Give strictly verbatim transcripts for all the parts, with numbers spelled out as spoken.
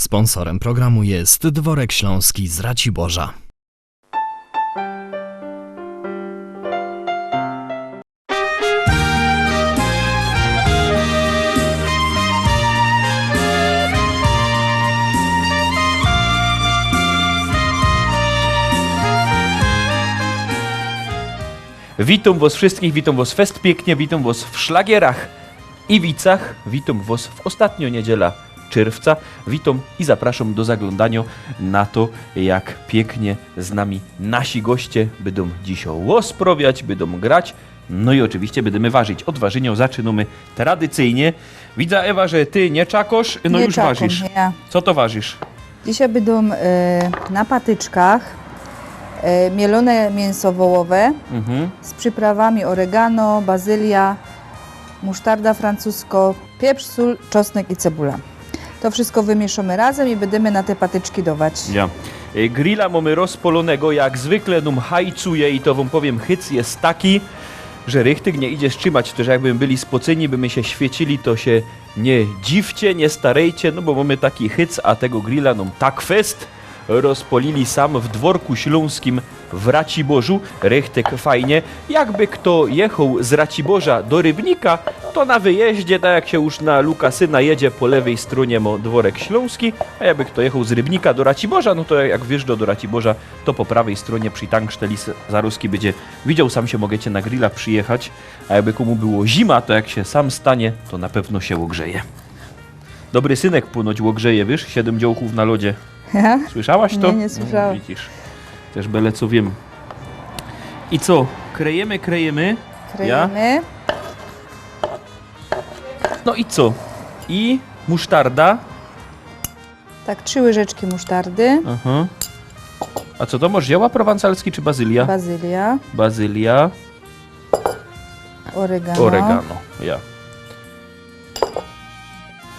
Sponsorem programu jest Dworek Śląski z Raciborza. Witōm wŏs wszyskich, witōm wŏs fest piyknie, witōm wŏs w szlagierach i wicach, witōm wŏs w ôstatniŏ niedzela czyrwca, witōm i zapraszōm do zaglōndaniŏ na to, jak piyknie z nami nasi goście bydōm dzisiŏ ôsprŏwiać, bydōm grać. No i ôczywiście bydymy warzić. Ôd warzyniŏ zaczynōmy tradycyjnie. Widzã, Ewa, że ty niy czakŏsz, no. Niy już czakōm, warzisz. Ja. Co to warzisz? Dzisiej bydōm, e, na patyczkach, e, mielōne miynso wołowe Mhm. z prziprawami oregano, bazylia, musztarda francusko, pieprz, sōl, czosnek i cebula. To wszysko wymieszōmy razym i bydymy na te patyczki dŏwać. Ja. E, grilla mōmy rozpŏlōnego, jak zwykle nōm hajcuje i to wōm powiym, hyc je taki, że richtig niy idzie strzimać, to że jakbymy byli spocyni, by my sie świecili, to sie niy dziwcie, niy starejcie, no bo mōmy taki hyc, a tego grilla nōm tak fest rozpŏlili sam w Dworku Ślōnskim w Raciborzu, richtig fajnie. Jakby kto jechoł z Raciborza do Rybnika, to na wyjeździe, tak jak sie już na Lukasyna jedzie, po lewyj strōnie mŏ Dworek Ślōnski, a jakby kto jechoł z Rybnika do Raciborza, no to jak wjeżdżŏ do Raciborza, to po prawyj strōnie przi tanksteli s-, zarŏzki bydzie widzioł, sam sie możycie na grilla przijechać, a jakby kōmu było zima, to jak sie sam stanie, to na pewno sie ôgrzeje. Dobry synek ponoć ôgrzeje, wiysz, siedym dziołchōw na lodzie. Ja? Słyszałaś to? Niy, niy słyszałam. No, widzisz. Tyż byle co wiym. I co? Krejymy, krejymy. Ja? Krejymy. No i co? I musztarda. Tak, trzi łyżeczki musztardy. Aha. A co to, możziała prowansalski czy bazylia? Bazylia. Bazylia. Oregano. Oregano, ja.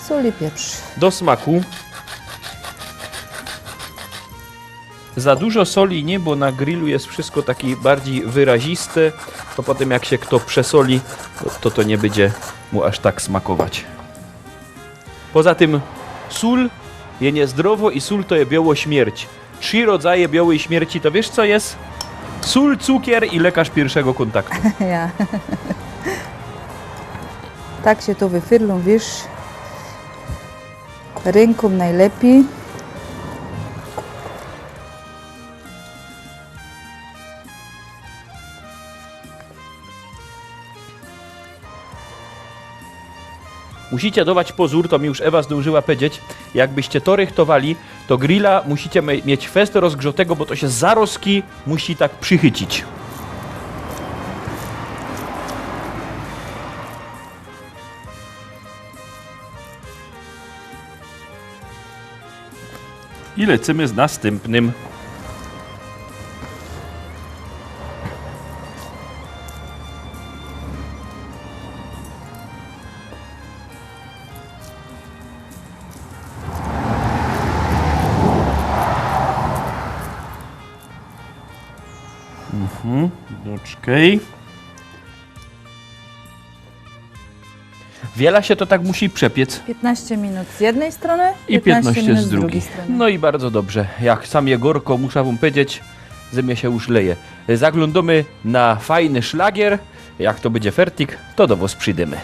Sōl i pieprz. Do smaku. Za dużo soli niy, bo na grillu je wszysko taki bardzij wyrazisty. To potym jak sie kto przesoli, to, to, to niy bydzie mu aż tak smakować. Poza tym sōl je niyzdrowo i sōl to je bioło śmierć. Trzi rodzaje biołej śmierci, to wiysz, co je? Sōl, cukier i lekŏrz piyrszego kōntaktu. Ja. Tak sie to wyfyrlōm, wiysz. Rynkōm nojlepij. Musicie dŏwać pozōr, to mi już Ewa zdōnżyła pedzieć, jakbyście to rychtowali, to grilla musicie me-, mieć fest rozgrzotego, bo to sie zarozki musi tak przichycić. I lecymy z nastympnym. Mhm, doczkej. Wiela sie to tak musi przepiec? Piętnaście minut z jednej strony, i piętnaście minut z drugiej strony. No i bardzo dobrze. Jak sam je gorko, muszã wōm pedzieć, że mie sie już leje. Zaglōndōmy na fajny szlagier. Jak to bydzie fertig, to do wŏs przidymy.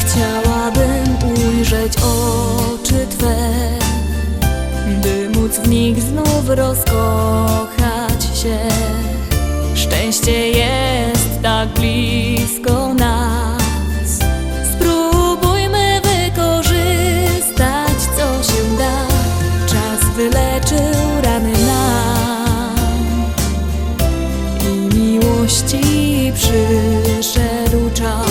Chciałabym ujrzeć oczy Twe, by móc w nich znów rozkochać się. Szczęście jest tak blisko nas. Spróbujmy wykorzystać, co się da. Czas wyleczył rany nam i miłości przyszedł czas.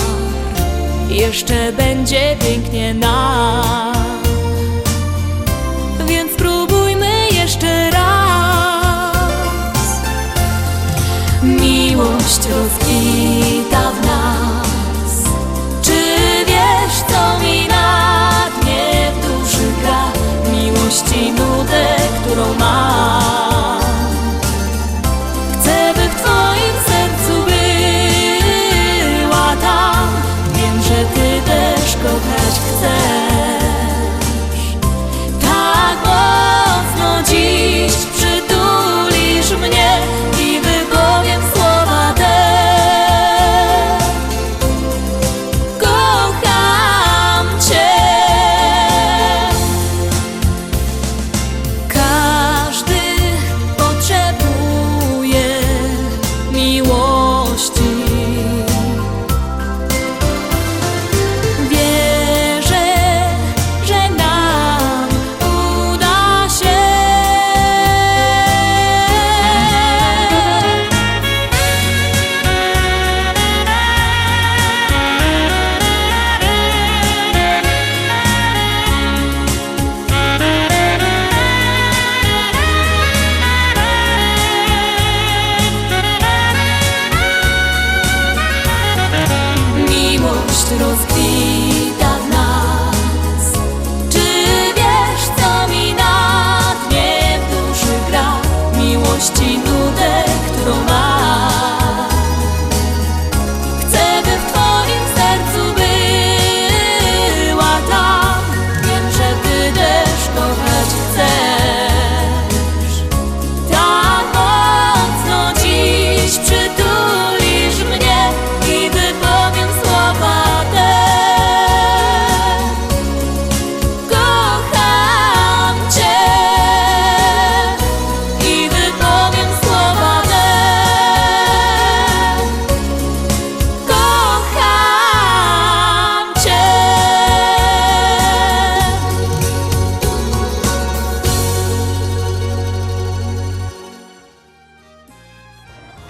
Jeszcze będzie pięknie nam, więc spróbujmy jeszcze raz. Miłość rozkwita w nas. Czy wiesz, co mi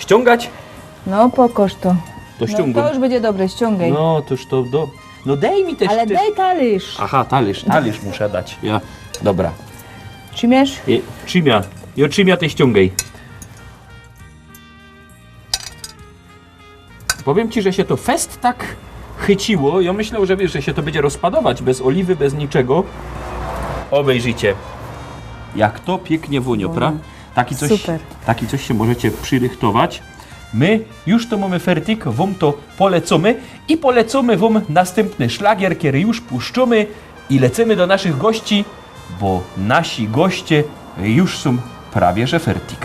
Ściōngać? No, pokŏż to. To No, ściōngōm. to już bydzie dobre, ściōngej. No, toż to do... No dej mi te Ale szty- dej talyrz. Aha, talyrz, talyrz muszã dać. Ja. Dobra. Trzimiysz? I, trzimia. Jo, trzimia te ściōngej. Powiym ci, że sie to fest tak chyciło. Jo myślã, że, wiysz, że sie to bydzie rozpadować bez ôliwy, bez niczego. Ôbejrzyjcie, jak to piyknie wōniŏ, pra? Taki coś, Super. taki coś sie możecie przyrychtować. My już to mōmy fertik, wōm to polecōmy i polecōmy wōm nastympny szlagier, kery już puszczōmy. I lecymy do naszych gości, bo nasi goście już sōm prawie że fertik.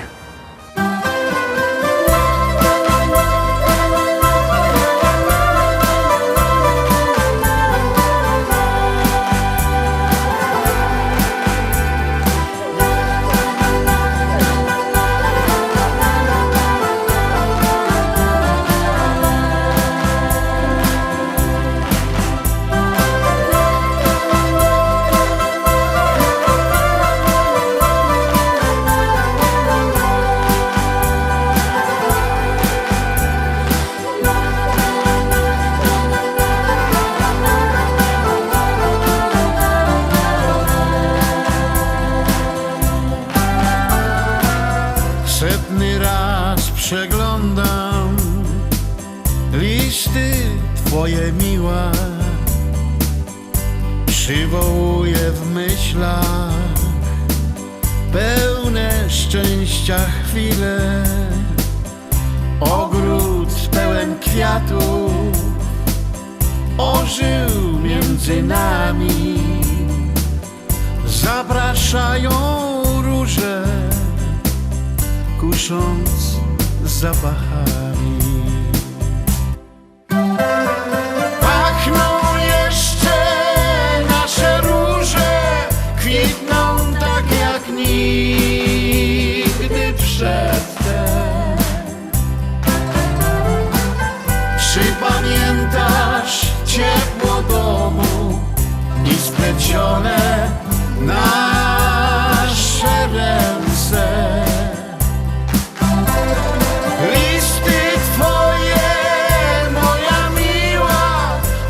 Setny raz przeglōndōm listy twoje, miła. Przywołuje w myślach pełne szczęścia chwile. Ogród pełen kwiatów ożył między nami. Zapraszają róże, kusząc zapachami. Pachną jeszcze nasze róże, kwitną tak jak nigdy przedtem. Czy pamiętasz ciepło domu i splecione nasze ręce? Listy twoje, moja miła,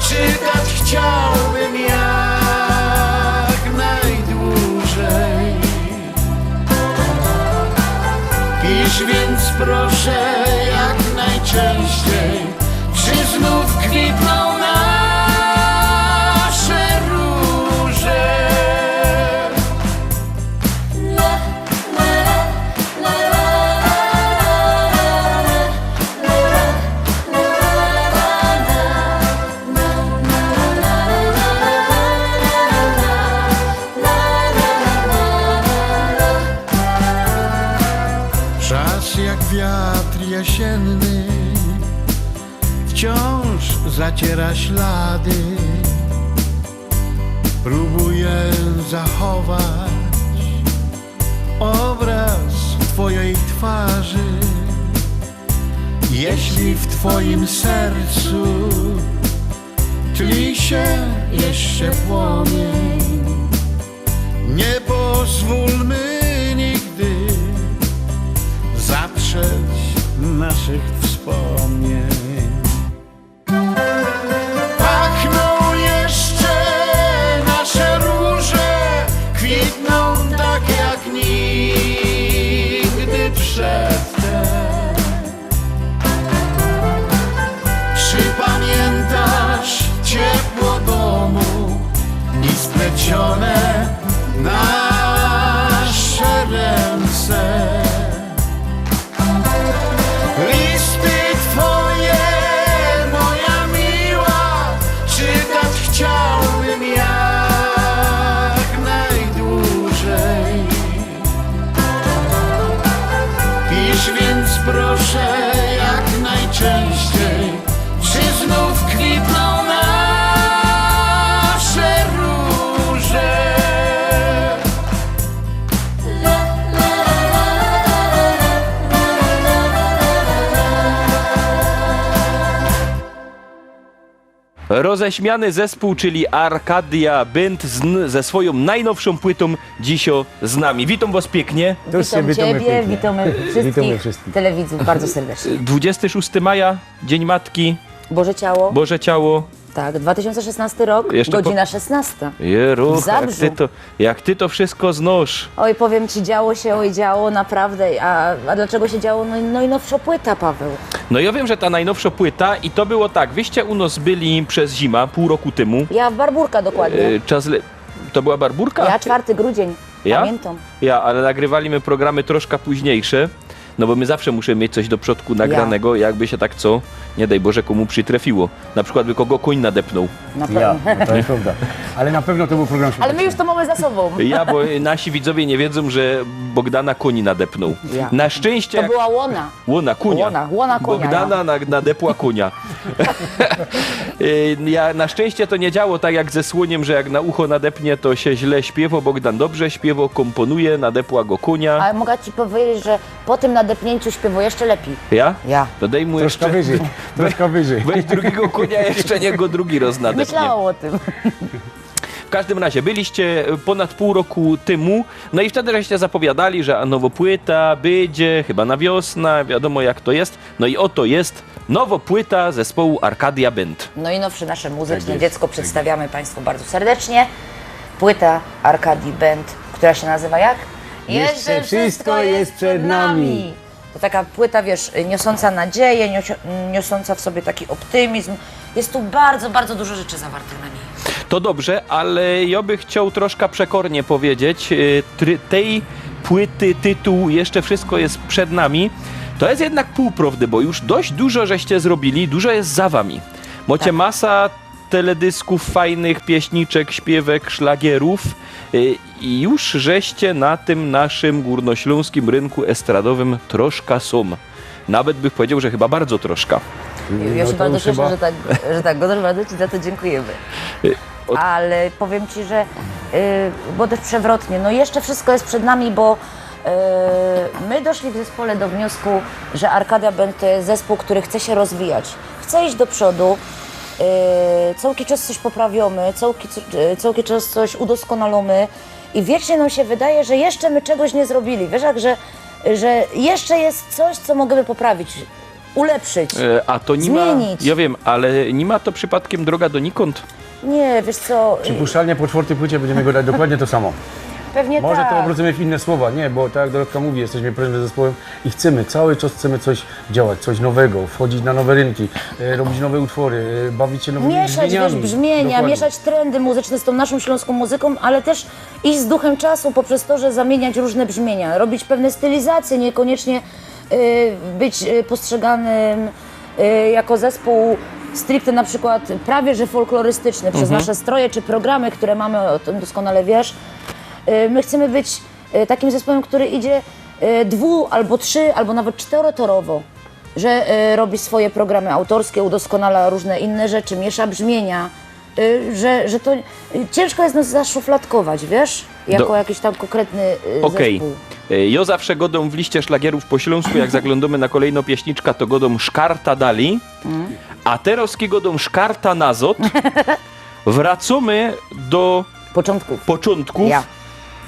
czytać chciałbym jak najdłużej. Pisz więc proszę jak najczęściej, czy znów kwitną nasze róże. Czas jak wiatr jesienny wciąż zaciera ślady. Próbuję zachować obraz twojej twarzy. Jeśli w twoim sercu tli się jeszcze płomień, nie pozwólmy nigdy zatrzeć naszych wspomnień. Pachną jeszcze nasze róże, kwitną tak jak nigdy przedtem. Czy pamiętasz ciepło domu roześmiany zespōł, czyli Arcadia Band z, ze swojōm nojnowszōm płytōm dzisiŏ z nami. Witōm wŏs piyknie. Tuż Witōm witōmy ciebie, piyknie. Witōmy wszystkich Witōmy wszystkich. Telewidzōw bardzo serdecznie. Dwudziesty szósty maja, Dzień Matki. Boże Ciało. Boże Ciało. Tak, dwa tysiące szesnasty rok, Jeszcze po- godzina szesnasta. Jeruch, W jak Zabrzu. ty to, jak ty to wszystko znŏsz. Oj, powiem ci, działo się, oj, działo, naprawdę. A, a dlaczego się działo? No, no i nowsza płyta, Paweł. No jŏ wiym, że ta nojnowszŏ płyta i to było tak, wyście u nŏs byli przez zima, pōł roku tymu. Ja w Barburka dokładnie. E, czas le... To była Barburka? Ja, czwarty grudzień. Ja? Pamiętam. Ja, ale nagrywali my programy troszka późniejsze, no bo my zawsze musimy mieć coś do przodku nagranego, jakby się tak co, nie daj Boże, komu przytrefiło. Na przykład by kogo kōń nadepnął. Na pewno. Ja, no to jest prawda. Ale na pewno to był program Ale my świąteczny. już to mamy za sobą. Ja, bo nasi widzowie nie wiedzą, że Bogdana kōń nadepnął. Ja. Na szczęście To jak była łona. Łona, kōnia. Łona, łona kōnia, Bogdana ja. na, nadepła kōnia. Y, ja, na szczęście to nie działo tak jak ze słoniem, że jak na ucho nadepnie, to się źle śpiewo. Bogdan dobrze śpiewo, komponuje, nadepła go kōnia. Ale mogę ci powiedzieć, że po tym nadepnięciu śpiewał jeszcze lepiej. Ja? Ja. To dej mu Troszkę jeszcze wyżej, troszkę wyżej. Weź drugiego kōnia jeszcze, niech go drugi roz nadepnie. Myślałam o tym. W każdym razie byliście ponad pół roku tymu, no i wtedy żeście zapowiadali, że a nowŏ płyta bydzie, chyba na wiosnã, wiadomo jak to jest. No i oto jest nowŏ płyta zespołu Arcadia Band. No i nowsze nasze muzyczne Tak jest, dziecko tak przedstawiamy państwu bardzo serdecznie. Płyta Arcadia Band, która się nazywa jak? Jeszcze wszystko jest przed nami. To taka płyta, wiesz, niosąca nadzieję, niosio-, niosąca w sobie taki optymizm. Jest tu bardzo, bardzo dużo rzeczy zawartych na niej. To dobrze, ale jŏ bych chciał troszka przekornie powiedzieć, y, try-, tej płyty tytuł Jeszcze wszystko jest przed nami. To jest jednak pół prawdy, bo już dość dużo żeście zrobili, dużo jest za wami. Mocie Tak. masa teledysków, fajnych pieśniczek, śpiewek, szlagierów. Y, i już żeście na tym naszym górnośląskim rynku estradowym troszka sōm. Nawet bych powiedział, że chyba bardzo troszka. Ja No się to bardzo już cieszę, chyba że tak, że tak gadasz, bardzo ci za to dziękujemy. Y, od- Ale powiem ci, że, y, bo też przewrotnie, no jeszcze wszystko jest przed nami, bo, y, my doszli w zespole do wniosku, że Arcadia Band to jest zespół, który chce się rozwijać. Chce iść do przodu, y, całki czas coś poprawiamy, całki, y, całki czas coś udoskonalamy i wiecznie nam się wydaje, że jeszcze my czegoś nie zrobili. Wiesz, jak, że, że jeszcze jest coś, co możemy poprawić, ulepszyć, E, a to ni ma, zmienić. Ja wiem, ale ni ma to przypadkiem droga donikąd? Nie, wiesz co, Przypuszczalnie po czwŏrtyj płycie będziemy gadać dokładnie to samo. pewnie Może tak. to obrócymy w inne słowa, nie, bo tak jak Dorotka mówi, jesteśmy prężnym zespołem i chcemy, cały czas chcemy coś działać, coś nowego, wchodzić na nowe rynki, e, robić nowe utwory, e, bawić się nowymi Mieszać, brzmieniami. wiesz, brzmienia, Dokładnie. mieszać trendy muzyczne z tą naszą śląską muzyką, ale też iść z duchem czasu poprzez to, że zamieniać różne brzmienia, robić pewne stylizacje, niekoniecznie, y, być, y, postrzeganym, y, jako zespół stricte na przykład prawie że folklorystyczny przez Mhm. nasze stroje czy programy, które mamy, o tym doskonale wiesz. Y, my chcemy być, y, takim zespołem, który idzie, y, dwu-, albo trzy-, albo nawet czterotorowo, że, y, robi swoje programy autorskie, udoskonala różne inne rzeczy, miesza brzmienia, y, że, że to, y, ciężko jest nas zaszufladkować, wiesz? Jako Do- jakiś tam konkretny, y, Okej. zespół. E, jŏ zawsze godōm w liście szlagierów po ślōnsku, jak zaglōndōmy na kolejnõ pieśniczkã, to godōm szkarta dali. Mm. A terŏz, kej godōm szkarta nazŏd, wracōmy do Początków. początków. Ja.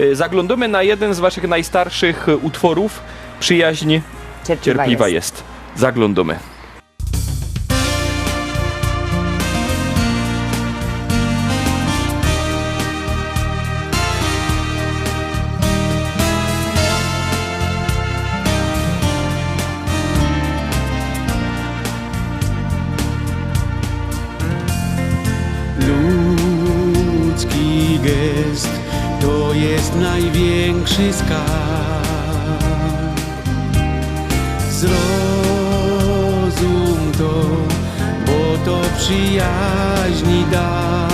E, zaglōndōmy na jedyn z waszych nojstarszych, e, utworów. Przyjaźń Cierpliwa cierpliwa jest. jest. Zaglōndōmy. Ludzki gest to jest największy skarb. Zrozum to, bo to przyjaźni dar.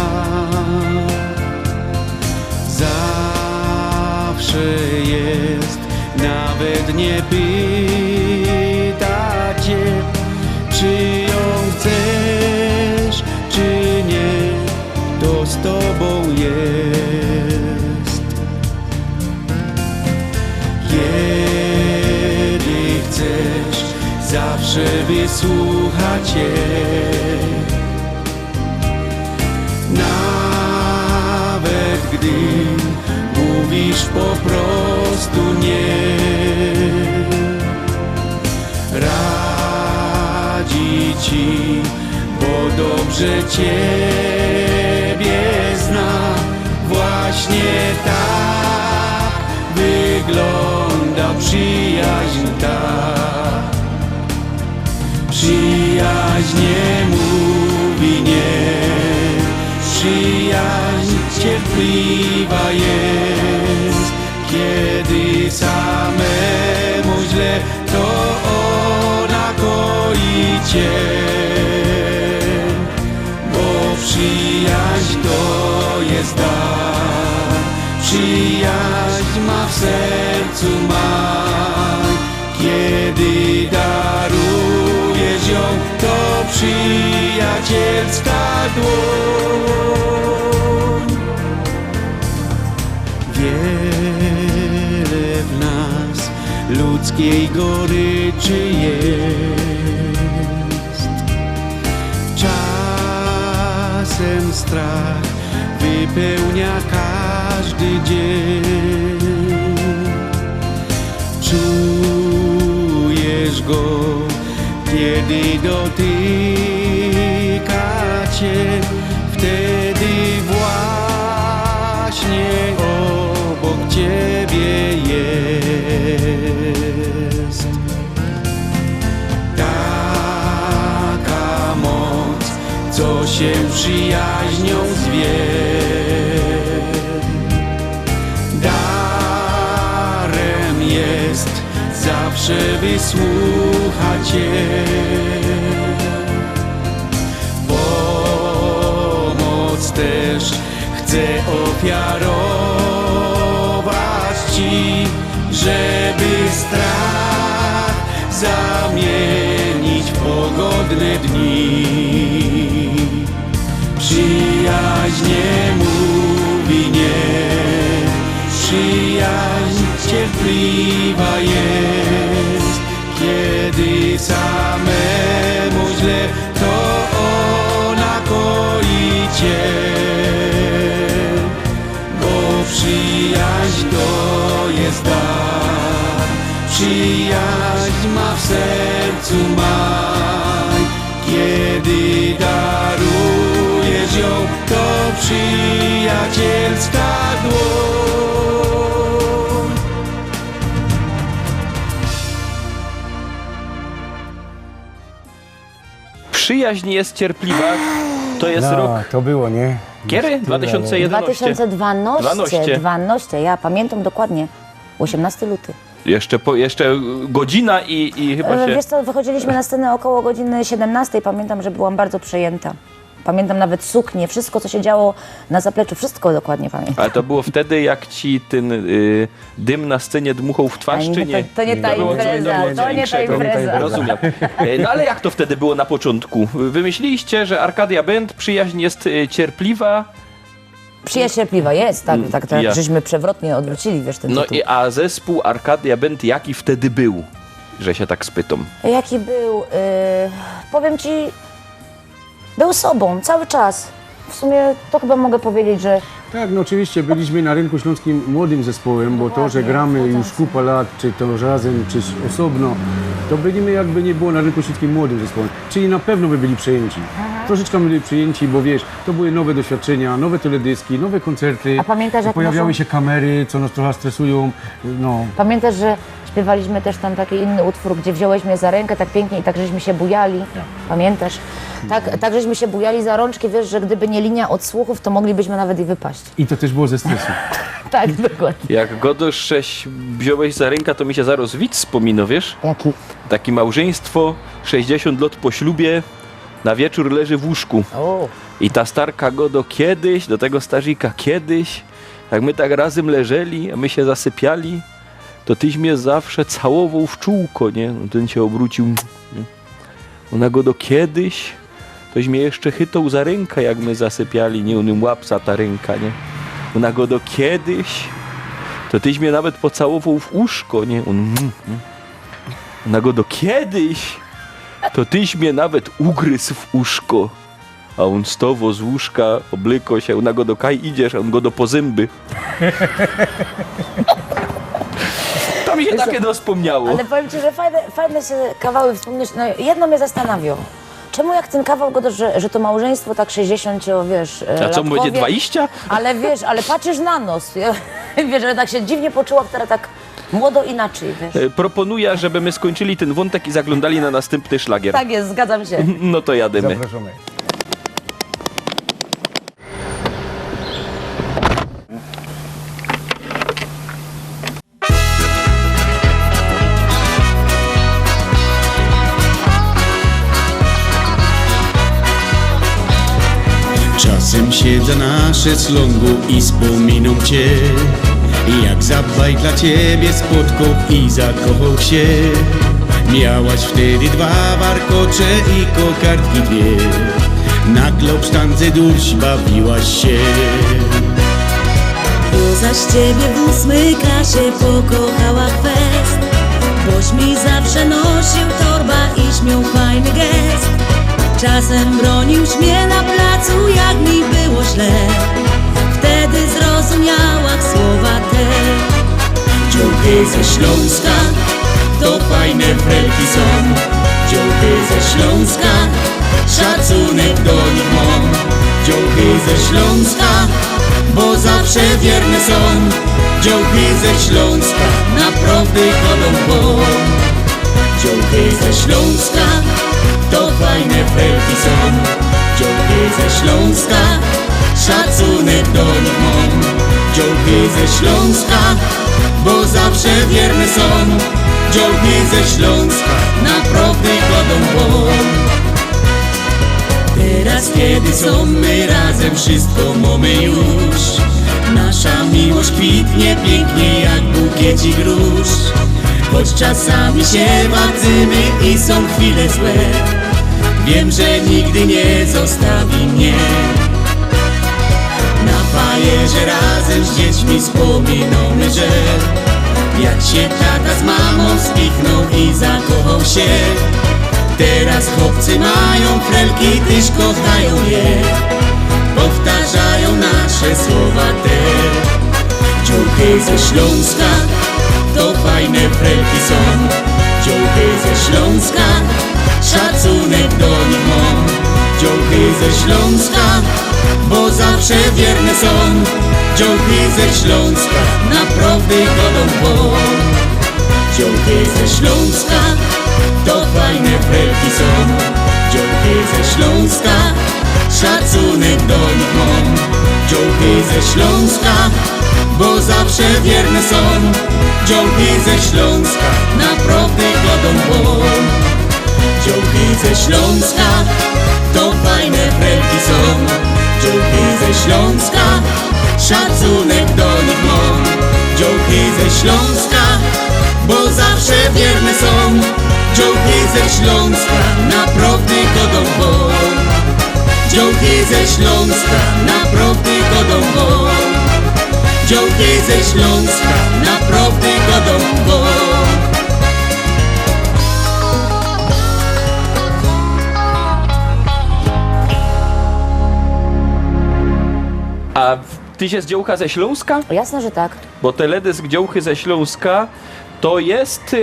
Zawsze jest, nawet nie pyta cię, czy ją chcesz, czy nie, to z tobą jest. Kiedy chcesz, zawsze wysłucha cię. Ty mówisz po prostu nie. Radzi ci, bo dobrze ciebie zna. Właśnie tak wygląda przyjaźń ta. Przyjaźń nie mówi nie, przyjaźń cierpliwa jest. Kiedy samemu źle, to ona koi cię. Bo przyjaźń to jest dar, przyjaźń ma w sercu maj. Kiedy darujesz ją, to przyjacielska dłoń. Wiele w nas ludzkiej goryczy jest. Czasem strach wypełnia każdy dzień. Czujesz go, kiedy dotyka cię, wtedy właśnie obok ciebie jest. Taka moc, co się przyjaźnią zwie. Darem jest zawsze wysłuchać cię. Pomoc też chcę ofiarować ci, żeby strach zamienić w pogodne dni. Przyjaźń nie mówi nie, przyjaźń cierpliwa jest. Kiedy samemu źle, to ona koi cię. Bo przyjaźń to jest dar, przyjaźń ma w sercu maj. Kiedy darujesz ją, to przyjacielska dłoń. Przyjaźń jest cierpliwa. To jest No, rok. To było, nie? Kiedy? Już tyle, dwa tysiące jedenaście. dwa tysiące dwanaście. Dwanaście. Dwanaście, ja pamiętam dokładnie. Osiemnasty luty. Jeszcze, po, jeszcze godzina i, i chyba E, się... Wiesz co, wychodziliśmy na scenę około godziny siedemnastej. Pamiętam, że byłam bardzo przejęta. Pamiętam nawet suknie, wszystko, co się działo na zapleczu, wszystko dokładnie pamiętam. Ale to było wtedy, jak ci ten y, dym na scenie dmuchał w twarz, Ani czy nie? To, to nie ta To było co impreza, innego, to co nie ta innego. Impreza. Rozumiem. E, No ale jak to wtedy było na początku? Wymyśliliście, że Arcadia Band, przyjaźń jest y, cierpliwa. Przyjaźń cierpliwa jest, tak, tak, tak, Ja. Żeśmy przewrotnie odwrócili, wiesz, ten No tytuł. I, a zespół Arcadia Band jaki wtedy był? Że się tak spytam. Jaki był? Y, powiem ci, był sobą, cały czas. W sumie to chyba mogę powiedzieć, że Tak, no oczywiście byliśmy na rynku śląskim młodym zespołem, bo to, że gramy już kupę lat, czy to razem, czy osobno, to byliśmy, jakby nie było, na rynku śląskim młodym zespołem. Czyli na pewno by byli przejęci. Troszeczkę by byli przejęci, bo wiesz, to były nowe doświadczenia, nowe teledyski, nowe koncerty. A pamiętasz, jak Pojawiały naszą- się kamery, co nas trochę stresują. No. Pamiętasz, że śpiewaliśmy też tam taki inny utwór, gdzie wziąłeś mnie za rękę tak pięknie i tak żeśmy się bujali. Pamiętasz? Tak, tak żeśmy się bujali za rączki, wiesz, że gdyby nie linia odsłuchów, to moglibyśmy nawet i wypaść. I to też było ze stresu. Tak, dokładnie. Jak godosz, żeś wziąłeś za ręka, to mi się zaraz widz wspomino, wiesz? Jaki? Takie małżeństwo, sześćdziesiąt lat po ślubie, na wieczór leży w łóżku. O, I ta starka godo kiedyś, do tego starzyka kiedyś, jak my tak razem leżeli, a my się zasypiali, to tyś mnie zawsze całował w czółko, nie? No, ten się obrócił. Nie? Ona godo kiedyś, toś mnie jeszcze chytał za rękę, jak my zasypiali, nie? Onym łapsa ta ręka, nie? Ona godo kiedyś, to tyś mnie nawet pocałował w uszko, nie? On, mm, nie? Ona godo kiedyś, to tyś mnie nawet ugryzł w uszko. A ôn stowo z łōżka, ôblyko sie, ôna godo: „Kaj idziesz?”, a ôn godo: „Po zymby”. To mi sie takie dospōmniało. Ale powiem ci, że fajne, fajne se kawały wspomnieć. No, jedno mie zastanawia. Czemu jak tyn kawał gŏdŏsz, że, że to małżyństwo tak sześćdziesiōnt, wiesz, e, A co, latkowie, będzie dwadzieścia? Ale wiesz, ale patrzysz na nos. Ja, wiesz, że tak się dziwnie poczułam teraz tak młodo inaczej, wiesz. E, proponuję, żeby my skończyli ten wątek i zaglądali na następny szlagier. Tak jest, zgadzam się. No to jadymy. Zapraszamy. Czasem siedzę na szeslōngu i wspominam cię, jak za bajtla ciebie spotkał i zakochał się. Miałaś wtedy dwa warkocze i kokardki dwie. Na klopsztance durś bawiłaś się. Bo zaś ciebie w ósmej klasie pokochała fest. Boś mi zawsze nosił torba i śmiał fajny gest. Czasem bronił mnie na placu, jak mi było źle. Wtedy zrozumiała słowa te. Dziołchy ze Śląska, to fajne frelki są. Dziołchy ze Śląska, szacunek do nich mam. Dziołchy ze Śląska, bo zawsze wierne są. Dziołchy ze Śląska, naprŏwdy godōm wōm. Dziołchy ze Ślōnska, to fajne felki sōm. Dziołchy ze Ślōnska, szacunek do nich mōm. Dziołchy ze Ślōnska, bo zawsze wierne sōm. Dziołchy ze Ślōnska, naprŏwdy godōm wōm. Teraz, kiedy sōm my razem, wszystko mōmy już. Nasza miłość kwitnie pięknie jak bukiecik róż. Choć czasami się wadzimy i sōm chwile złe, wiem, że nigdy nie zostawi mnie. Na fajerze razem z dziećmi wspominōmy, że jak się tata z mamōm spiknōł i zakochał się. Teraz chłopcy majōm felki, tyż kochajōm je. Powtarzajōm nasze słowa te. Dziołchy ze Ślōnska, to fajne felki sōm. Dziołchy ze Ślōnska, szacunek do nich mōm. Dziołchy ze Ślōnska, bo zawsze wierne sōm. Dziołchy ze Ślōnska, naprŏwdy godōm wōm. Dziołchy ze Ślōnska, to fajne felki sōm. Dziołchy ze Ślōnska, szacunek do nich mōm. Dziołchy ze Ślōnska, bo zawsze wierne sōm. Dziołchy ze Ślōnska, naprŏwdy godōm wōm. Dziołchy ze Ślōnska, to fajne felki sōm. Dziołchy ze Ślōnska, szacunek do nich mōm. Dziołchy ze Ślōnska, bo zawsze wierne sōm. Dziołchy ze Ślōnska, naprŏwdy godōm wōm. Dziołchy ze Ślōnska, naprŏwdy godōm wōm. Dziołchy ze Ślōnska, naprŏwdy godōm wōm. A tyś je z Dziołcha ze Ślōnska? Jasne, że tak. Bo teledysk Dziołchy ze Ślōnska to jest, e,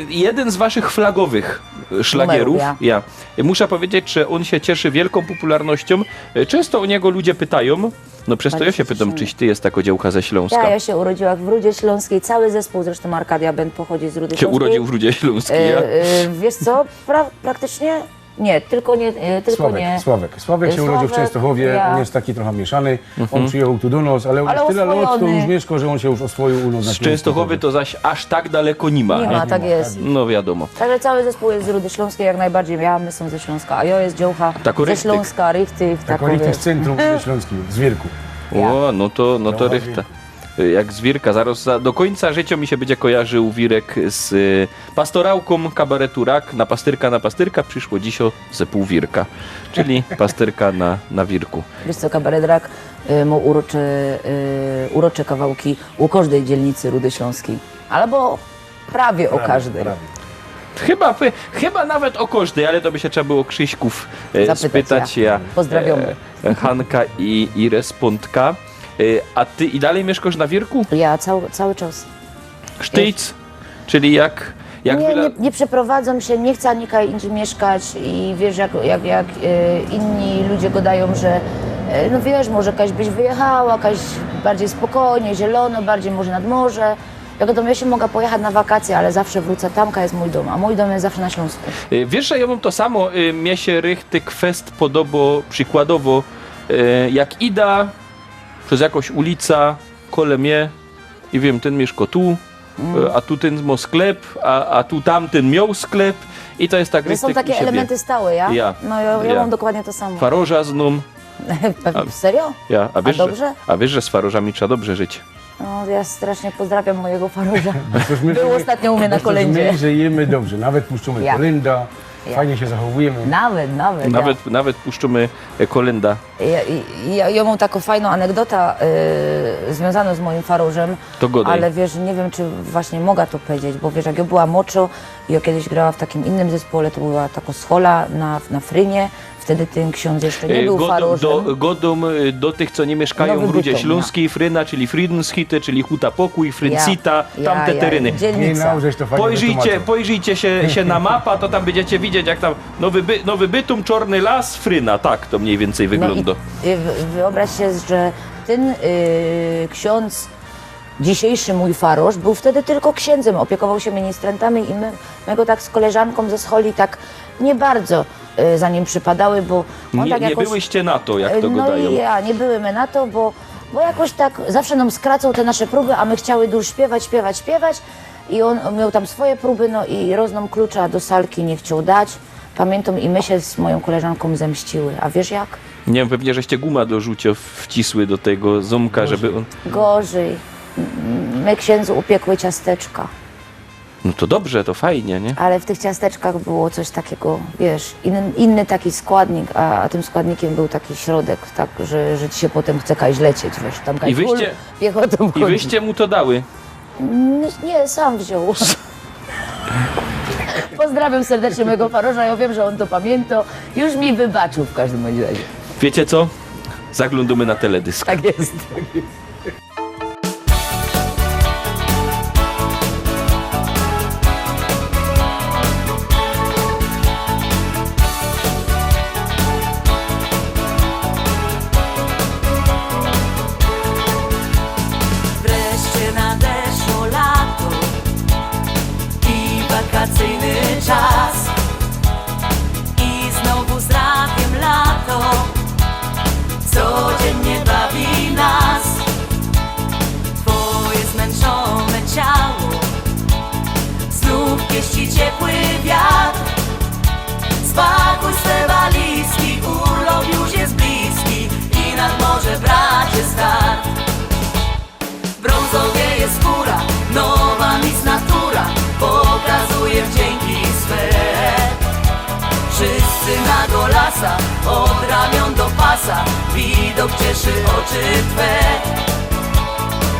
jedyn z waszych flagowych, e, szlagierōw. Numerōw, ja. Ja. Muszã pedzieć, że ôn sie cieszy wielkōm popularnościōm. E, czynsto ô niego ludzie pytajōm. No przez to jŏ sie pytōm, czyś ty je takŏ dziołcha ze Ślōnska. Ja, ja się urodziła w Rudzie Śląskiej. Cały zespół, zresztą Arkadia Band, pochodzi z Rudy Śląskiej. Się urodził w Rudzie Ślōnskiej, e, ja? E, wiesz co, pra-, praktycznie nie, tylko nie, e, tylko Sławek, nie. Sławek. Sławek się urodził w Sławek, Częstochowie, ja. Ôn jest taki trochã mieszany. Mhm. Ôn przijechał tu do nos, ale ôn już tyle lot tu już mieszkŏ, że ôn sie już ôswojił u nos na Ślōnsku. Z Częstochowy to zaś aż tak daleko ni ma, nie? Nie ma, tak jest. No wiadōmo. Także cały zespół jest z Rudy Śląskiej jak najbardziej. Ja, my sōm ze Ślōnska, a jŏ jest dziołcha ze Ślōnska, richtig, tak powiem. Richtig z centrum Rudy Ślōnskiej, z Wierku. Ja. Ô, no to, no to richtig. Jak z Wierka, zarŏz za, do kōńca życiŏ mi sie bydzie kojarził Wierek z, y, pastorałkōm kabaretu Rak, na pastyrka, na pastyrka, przyszło dzisiŏ ze pół Wierka. Czyli pastyrka na, na Wierku. Wiesz co, kabaret Rak, y, mōł urocze, y, urocze kawałki u kożdej dzielnicy Rudy Ślōnskiej. Albo prawie u kożdej. Prawie. Chyba, chy-, chyba nawet ô kożdyj, ale to by sie trzeba było Krzyśkōw, e, Zapytać, spytać. Ja. Ja, Pozdrawiamy. E, Hanka i, i Respondka. E, a ty i dalij miyszkŏsz na Wierku? Ja cał-, cały czas. Sztyjc? Czyli jak, jak Nie, wila- nie, nie przeprowadzam się, nie chcę nikaj indziej mieszkać i wiesz, jak, jak, jak, e, inni ludzie gadają, że, e, no wiesz, może jakaś byś wyjechała, jakaś bardziej spokojnie, zielono, bardziej może nad morze. Ja gadam, ja się mogę pojechać na wakacje, ale zawsze wrócę tam, kaj jest mój dom, a mój dom jest zawsze na Śląsku. E, wiysz, że jo mōm to samo, e, mie sie richtig fest podobo, przikładowo, e, jak ida przez jakŏś ulica, kole mie i wiym, tyn miyszko tu, e, a tu tyn mŏ sklep, a, a tu tamtyn mioł sklep i to jest tak Że są richtig takie u siebie. Elementy stałe, ja? Ja. No, ja, ja Ja. Mam dokładnie to samo. Faroża znōm. A, serio? Ja, a A wiesz, że, dobrze? A wiesz, że z farożami trzeba dobrze żyć. No, ja strasznie pozdrawiam mojego faroża. Przecież my Był żyjemy, ostatnio u mnie na przecież kolędzie. My żyjemy dobrze, nawet puszczamy Ja. Kolęda, Ja. Fajnie się zachowujemy. Nawet, nawet, ja. Nawet, nawet puszczamy, e, kolęda. Ja, i, ja, ja mam taką fajną anegdotę, e, związaną z moim farożem, To godaj. Ale wiesz, nie wiem, czy właśnie mogę to powiedzieć, bo wiesz, jak ja była młodsza, ja kiedyś grała w takim innym zespole, to była taka schola na, na Frynie, wtedy ten ksiądz jeszcze nie E, był godōm farożem. Do, godōm, e, do tych, co nie mieszkają Nowy w Rudzie Bytom, Śląskiej, no. Fryna, czyli Friedenshütte, czyli Huta Pokój, Fryncita, Ja, tamte ja, tereny. Dzielnica. Nie, no, żeś to fajnie Pojrzyjcie, wytłumaczył. Pojrzyjcie się, się na mapa, to tam będziecie widzieć, jak tam Nowy By-, Nowy Bytom, Czarny Las, Fryna. Tak to mniej więcej wygląda. No i, y, w-, wyobraź się, że ten, y, ksiądz, dzisiejszy mój faroż, był wtedy tylko księdzem, opiekował się ministrantami i my, my go tak z koleżanką ze scholi tak nie bardzo, y, za nim przypadały, bo on Nie, tak nie jakoś byłyście na to, jak to No gadają. I ja, nie były my na to, bo, bo jakoś tak zawsze nam skracał te nasze próby, a my chciały dużo śpiewać, śpiewać, śpiewać. I on miał tam swoje próby, no i roz nōm klucza do salki nie chciał dać. Pamiętam, i my się z moją koleżanką zemściły. A wiesz jak? Nie wiem, pewnie żeście guma do rzucia wcisły do tego zōmka, żeby on Gorzej. M-, my księdzu upiekły ciasteczka. No to dobrze, to fajnie, nie? Ale w tych ciasteczkach było coś takiego, wiesz, inny, inny taki składnik, a, a tym składnikiem był taki środek, tak, że, że ci się potem chce kaś lecieć, wiesz, tam I kaś wyście, piechotą i chodzi. Wyście mu to dały? Mm, nie, sam wziął. Pozdrawiam serdecznie mojego faroża, ja wiem, że on to pamięta. Już mi wybaczył w każdym bądź razie. Wiecie co? Zaglądamy na teledysk. Tak jest. Wreszcie nadeszło lato i wakacyjny czas. I znowu z radiem lato codziennie bawi nas. Twoje zmęczone ciało znów pieści ciepły wiatr. Spakuj swe walizki, urlop już jest bliski i nad morze, bracie, start. W Brązowie jest chmura, nowa Miss Natura pokazuje wdzięki swe. Wszyscy na golasa, od ramion do pasa, widok cieszy oczy twe.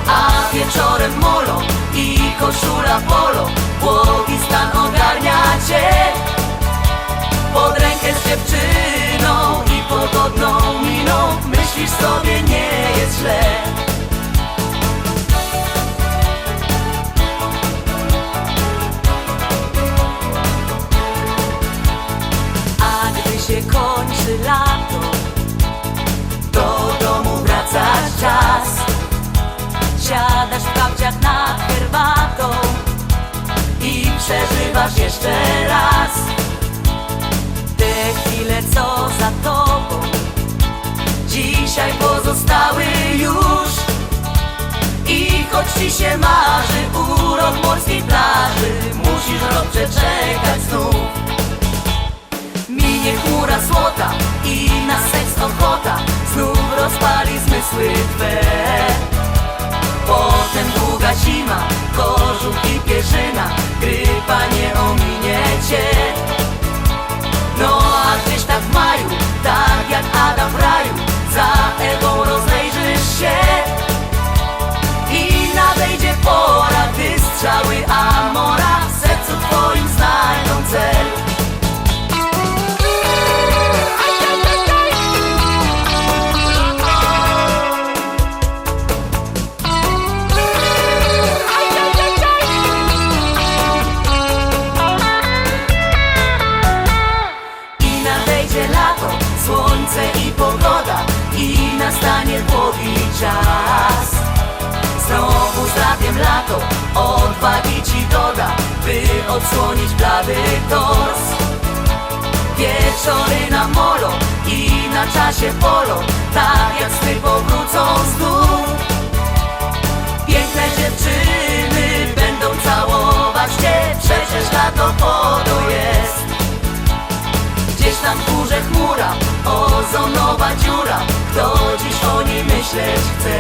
A wieczorem molo i koszula polo, błogi stan ogarnia cię. Pod rękę z dziewczyną i pogodną miną, myślisz sobie, nie jest źle. A gdy się kończy lato, do domu wraca czas. Siadasz w kapciach nad herbatą i przeżywasz jeszcze raz te chwile, co za tobą dzisiaj pozostały już. I choć ci się marzy urok morskiej plaży, musisz rok przeczekać znów. Minie chmura złota i na seks ochota znów rozpali zmysły twe. Potem długa zima, kożuch i pierzyna, grypa nie ominie cię. No a gdzieś tam w maju, tak jak Adam w raju, za Ewą rozejrzysz się. I nadejdzie pora, gdy strzały Amora w sercu twoim znajdą Czas znowu z radiem lato odwagi ci doda, by odsłonić blady tors. Wieczory na molo i na czasie polo, tak jak sny powrócą znów. Piękne dziewczyny będą całować cię, przecież lato po to jest. Gdzieś tam w górze chmura, ozonowa dziura, kto dziś o niej myśleć chce?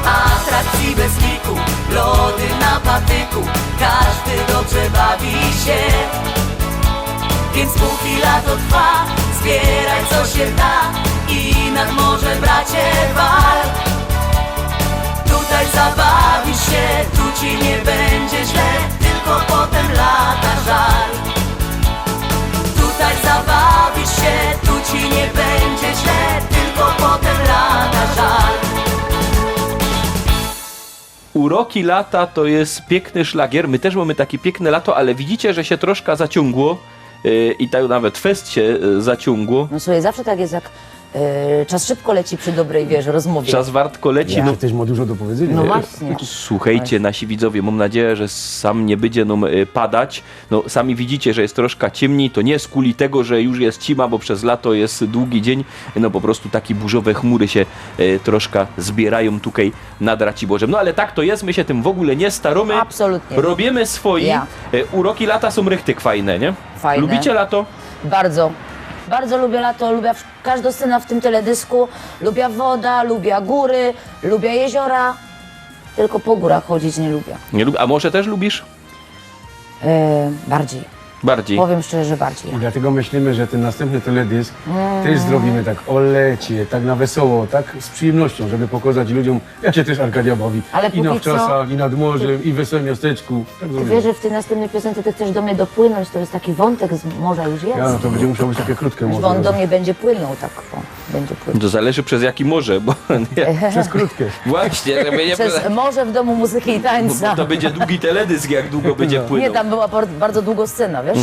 Atrakcji bez liku, lody na patyku, każdy dobrze bawi się. Więc póki lato trwa, zbieraj co się da i nad morze, bracie, wal. Tutaj zabawisz się, tu ci nie będzie źle, tylko potem lata żal. Tutaj zabawisz się, tu ci nie będzie źle, tylko potem lata żal. Uroki lata to jest piękny szlagier. My też mamy takie piękne lato, ale widzicie, że się troszkę zaciągło. Yy, I tak nawet fest się yy, zaciągło. No słuchaj, zawsze tak jest, jak e, czas szybko leci przy dobrej, wiesz, rozmowie. Czas wartko leci. Ja No, też ma dużo do powiedzenia. No właśnie. Słuchajcie, nasi widzowie, mam nadzieję, że sam nie będzie nam y, padać. No, sami widzicie, że jest troszkę ciemniej. To nie skuli tego, że już jest cima, bo przez lato jest długi dzień. No, po prostu takie burzowe chmury się y, troszkę zbierają tutaj nad Raciborzem. No, ale tak to jest, my się tym w ogóle nie staramy. Absolutnie. Robimy swoje. Ja. Y, Uroki lata są richtig fajne, nie? Fajne. Lubicie lato? Bardzo. Bardzo lubię lato, lubię w- każdą scenę w tym teledysku. Lubię woda, lubię góry, lubię jeziora. Tylko po górach chodzić nie lubię. Nie lubię. A może też lubisz? E, bardziej. Bardziej. Powiem szczerze, że bardziej. I dlatego myślimy, że ten następny teledysk też zrobimy tak o lecie, tak na wesoło, tak z przyjemnością, żeby pokazać ludziom, jak się też Arkadia bawi. Ale I na póki co- wczasach, i nad morzem, i w wesołym miasteczku. Tak Ty zrobimy. Wiesz, że w tym następnym piosence ty chcesz do mnie dopłynąć, to jest taki wątek z morza już jest. Ja, no to będzie musiało być takie krótkie Bo może. On do mnie będzie płynął tak, o, będzie płynął. To zależy przez jaki morze, bo nie, Przez krótkie. właśnie, żeby nie Przez morze w domu muzyki i Bo tańca. to będzie długi teledysk, jak długo będzie płynął. Nie, tam była bar- bardzo długo scena, wiesz?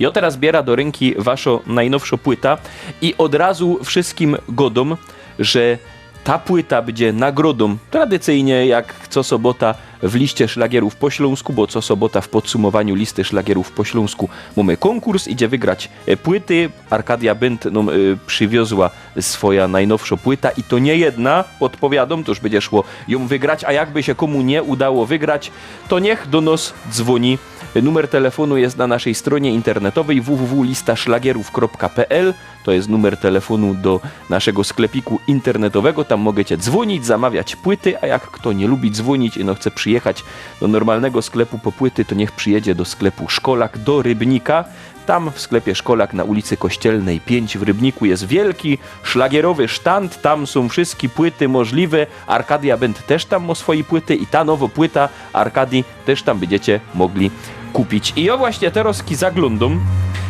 Jo, teraz biera do rynki waszą najnowszą płytę i od razu wszystkim godom, że ta płyta będzie nagrodą. Tradycyjnie, jak co sobota w liście szlagierów po śląsku, bo co sobota w podsumowaniu listy szlagierów po śląsku mamy konkurs, idzie wygrać e, płyty. Arkadia Band nam e, przywiozła swoja najnowsza płyta i to nie jedna, podpowiadam, to już będzie szło ją wygrać, a jakby się komu nie udało wygrać, to niech do nas dzwoni. Numer telefonu jest na naszej stronie internetowej www lista szlagierów kropka pl. To jest numer telefonu do naszego sklepiku internetowego. Tam możecie dzwonić, zamawiać płyty, a jak kto nie lubi dzwonić i no chce przyjechać do normalnego sklepu po płyty, to niech przyjedzie do sklepu Szkolak, do Rybnika. Tam w sklepie Szkolak na ulicy Kościelnej pięć w Rybniku jest wielki szlagierowy sztand. Tam są wszystkie płyty możliwe. Arkadia Band też tam ma swoje płyty i ta nowa płyta Arkadii też tam będziecie mogli kupić. I ja właśnie teraz zaglądam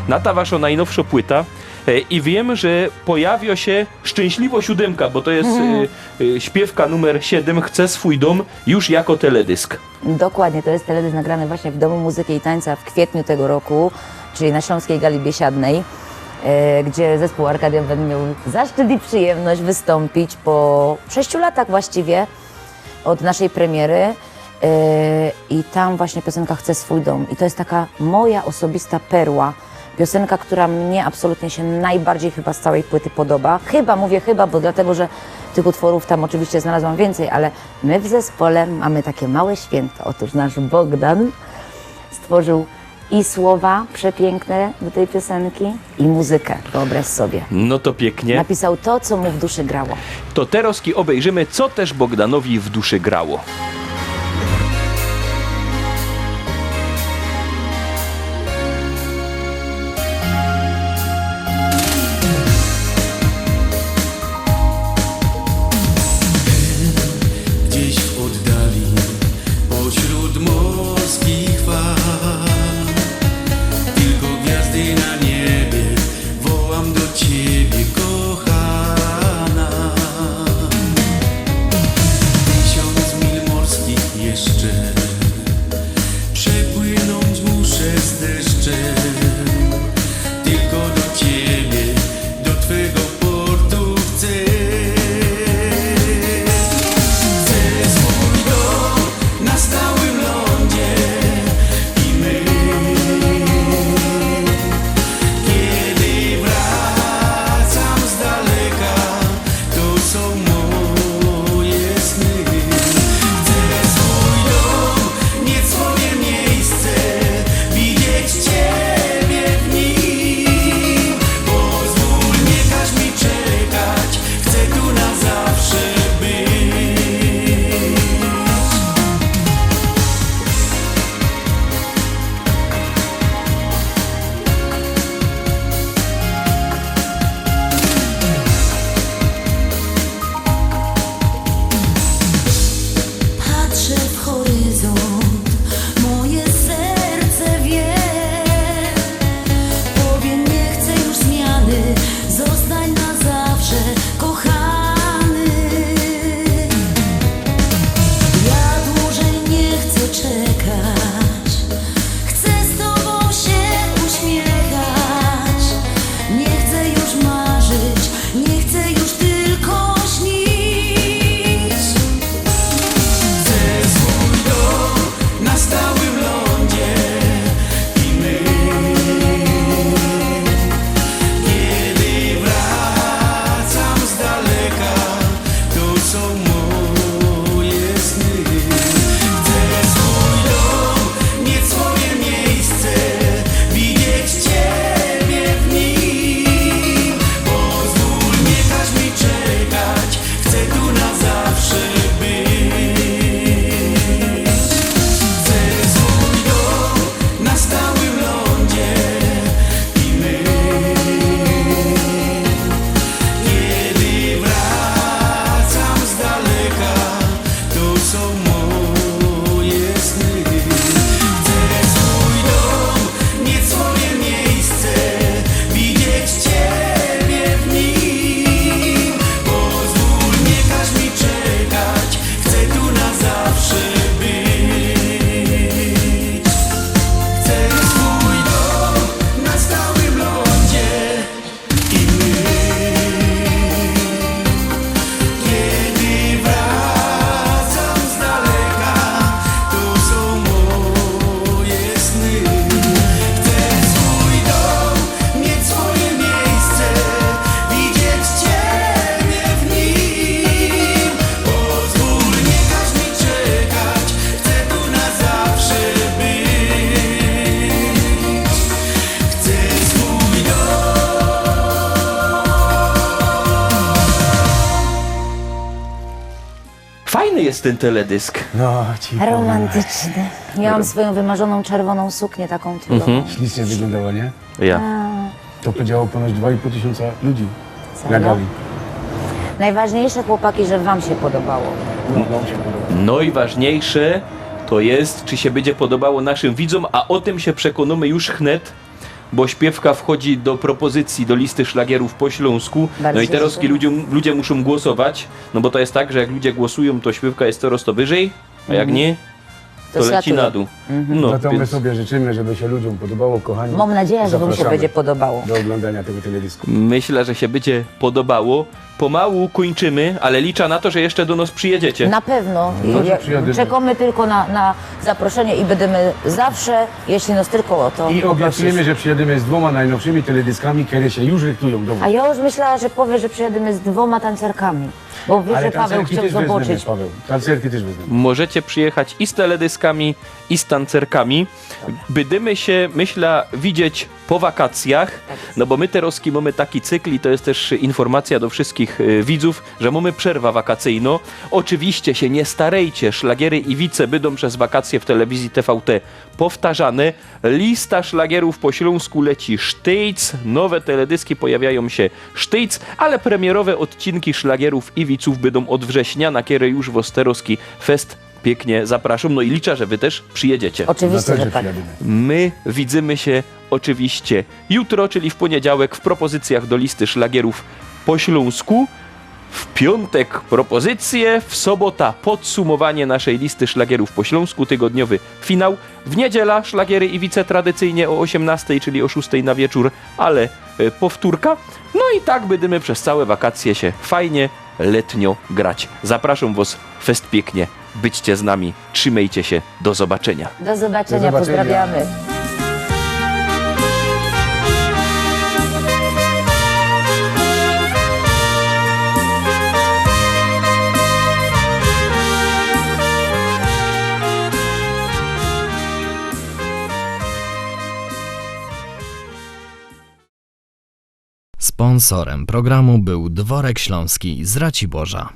na ta wasza najnowsza płyta e, i wiem, że pojawia się Szczęśliwą Siódemka, bo to jest e, e, śpiewka numer siedem, Chcę swój dom, już jako teledysk. Dokładnie, to jest teledysk nagrany właśnie w Domu Muzyki i Tańca w kwietniu tego roku, czyli na Śląskiej Gali Biesiadnej, e, gdzie zespół Arkadia Band miał zaszczyt i przyjemność wystąpić po sześciu latach właściwie od naszej premiery. E, I tam właśnie piosenka Chcę swój dom. I to jest taka moja osobista perła. Piosenka, która mnie absolutnie się najbardziej chyba z całej płyty podoba. Chyba, mówię chyba, bo dlatego, że tych utworów tam oczywiście znalazłam więcej, ale my w zespole mamy takie małe święto. Otóż nasz Bogdan stworzył i słowa przepiękne do tej piosenki, i muzykę, wyobraź sobie. No to pięknie. Napisał to, co mu w duszy grało. To teraz obejrzymy, co też Bogdanowi w duszy grało. Gdzieś w oddali, pośród morskich fal, tylko gwiazdy na niebie, wołam do ciebie, kochana. Tysiąc mil mors Chcę swój dom na stałym lądzie i my. Kiedy wracam z daleka, to są moje sny. Chcę swój dom, mieć swoje miejsce, widzieć Ciebie w nim. Pozwól, nie każ mi czekać, chcę tu na zawsze być. Chcę swój dom na stałym lądzie i my. Kiedy wracam z daleka, to są moje sny. Chcę swój dom, mieć swoje miejsce, widzieć Ciebie w nim. Pozwól, nie każ mi czekać, chcę tu na zawsze być. Chcę swój dom. Fajny jest ten teledysk. No, ci Romantyczny. Miałam swoją wymarzoną czerwoną suknię, taką turową. Ślicznie wyglądało, nie? Ja. To podziało ponad dwa i pół tysiąca ludzi na Serio? Gali. Najważniejsze, chłopaki, że wam się podobało. No, no, się podobało. Najważniejsze to jest, czy się będzie podobało naszym widzom, a o tym się przekonamy już wnet, bo śpiewka wchodzi do propozycji do listy szlagierów po śląsku. No Bardzo i teraz dziękuję. ludzie, ludzie muszą głosować, no bo to jest tak, że jak ludzie głosują, to śpiewka jest coraz to wyżej, a jak nie, to, To leci slatuje. Na dół. No, Za to my więc sobie życzymy, żeby się ludziom podobało, kochani. Mam nadzieję, że wam się Zapraszamy będzie podobało. Do oglądania tego teledysku. Myślę, że się będzie podobało. Pomału kończymy, ale liczę na to, że jeszcze do nas przyjedziecie. Na pewno. No, że Ja- przyjadymy. Czekamy tylko na, na zaproszenie i będziemy zawsze, jeśli nas tylko o to I poprosisz. obiecujemy, że przyjedziemy z dwoma najnowszymi teledeskami, które się już rychtują do A ja już myślała, że powie, że przyjedziemy z dwoma tancerkami. Bo wiesz, Ale że Paweł tancerki chciał też wezmiemy, zobaczyć. Paweł. Tancerki też wezmiemy. Możecie przyjechać i z teledyskami, i z tancerkami. Bydymy się, myślę, widzieć po wakacjach, no bo my teraz mamy taki cykl i to jest też informacja do wszystkich y, widzów, że mamy przerwę wakacyjną. Oczywiście się nie starejcie, szlagiery i wice będą przez wakacje w telewizji T V T powtarzane. Lista szlagierów po śląsku leci sztyjc, nowe teledyski pojawiają się sztyjc, ale premierowe odcinki szlagierów i wiców będą od września, na kiery już w Osterowski Fest pięknie zapraszam. No i liczę, że wy też przyjedziecie. Oczywiście, Na to, że że tak. przyjadymy. My widzimy się oczywiście jutro, czyli w poniedziałek w propozycjach do listy szlagierów po śląsku. W piątek propozycje, w sobota podsumowanie naszej listy szlagierów po śląsku, tygodniowy finał. W niedziela szlagiery i wice tradycyjnie o osiemnastej, czyli o szóstej na wieczór, ale e, powtórka. No i tak będziemy przez całe wakacje się fajnie, letnio grać. Zapraszam was fest pięknie. Bądźcie z nami, trzymajcie się, do zobaczenia. Do zobaczenia, Do zobaczenia. Pozdrawiamy. Sponsorem programu był Dworek Śląski z Raciborza.